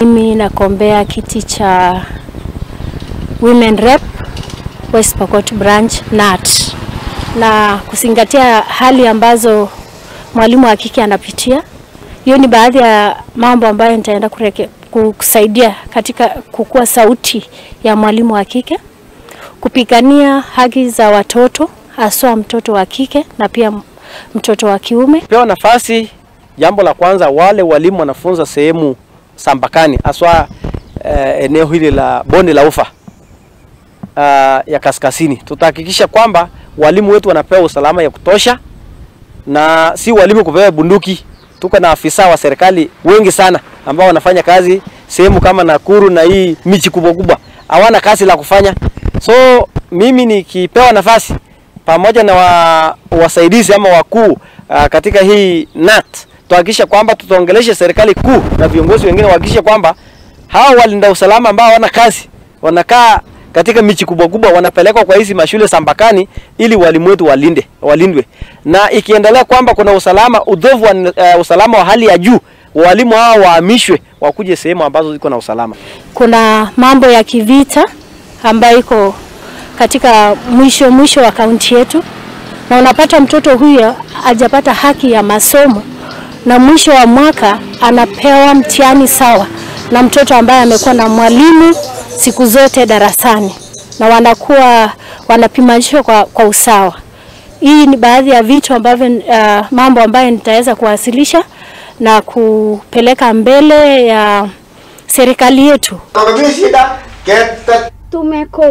Mimi nakombea kiti cha Women Rep West Pokot Branch KNUT, na kuzingatia hali ambazo mwalimu wa kike anapitia, hiyo ni baadhi ya mambo ambayo nitaenda kusaidia katika kukua sauti ya mwalimu wa kike, kupigania haki za watoto, haswa mtoto wa kike na pia mtoto wa kiume. Pewa nafasi, jambo la kwanza, wale walimu wanafunza sehemu sambakani, haswa eneo hili la bonde la ufa ya kaskazini, tutahakikisha kwamba walimu wetu wanapewa usalama ya kutosha, na si walimu kupewa bunduki. Tuko na afisa wa serikali wengi sana ambao wanafanya kazi sehemu kama Nakuru na hii miji kubwa kubwa, hawana kazi la kufanya. So mimi nikipewa nafasi pamoja na wasaidizi ama wakuu katika hii KNUT, tuhakikisha kwamba tutaongelesha serikali kuu na viongozi wengine wahakikishe kwamba hao walinda usalama ambao hawana kazi wanakaa katika miji kubwa kubwa wanapelekwa kwa hizi mashule sambakani ili walimu wetu walindwe. Na ikiendelea kwamba kuna usalama udhovu wa usalama wa hali ya juu, walimu hao wahamishwe wakuje sehemu ambazo ziko na usalama. Kuna mambo ya kivita ambayo iko katika mwisho wa kaunti yetu, na unapata mtoto huyo hajapata haki ya masomo, na mwisho wa mwaka anapewa mtihani sawa na mtoto ambaye amekuwa na mwalimu siku zote darasani, na wanakuwa wanapimanishwa kwa usawa. Hii ni baadhi ya vitu ambavyo mambo ambayo nitaweza kuwasilisha na kupeleka mbele ya serikali yetu. Tumeko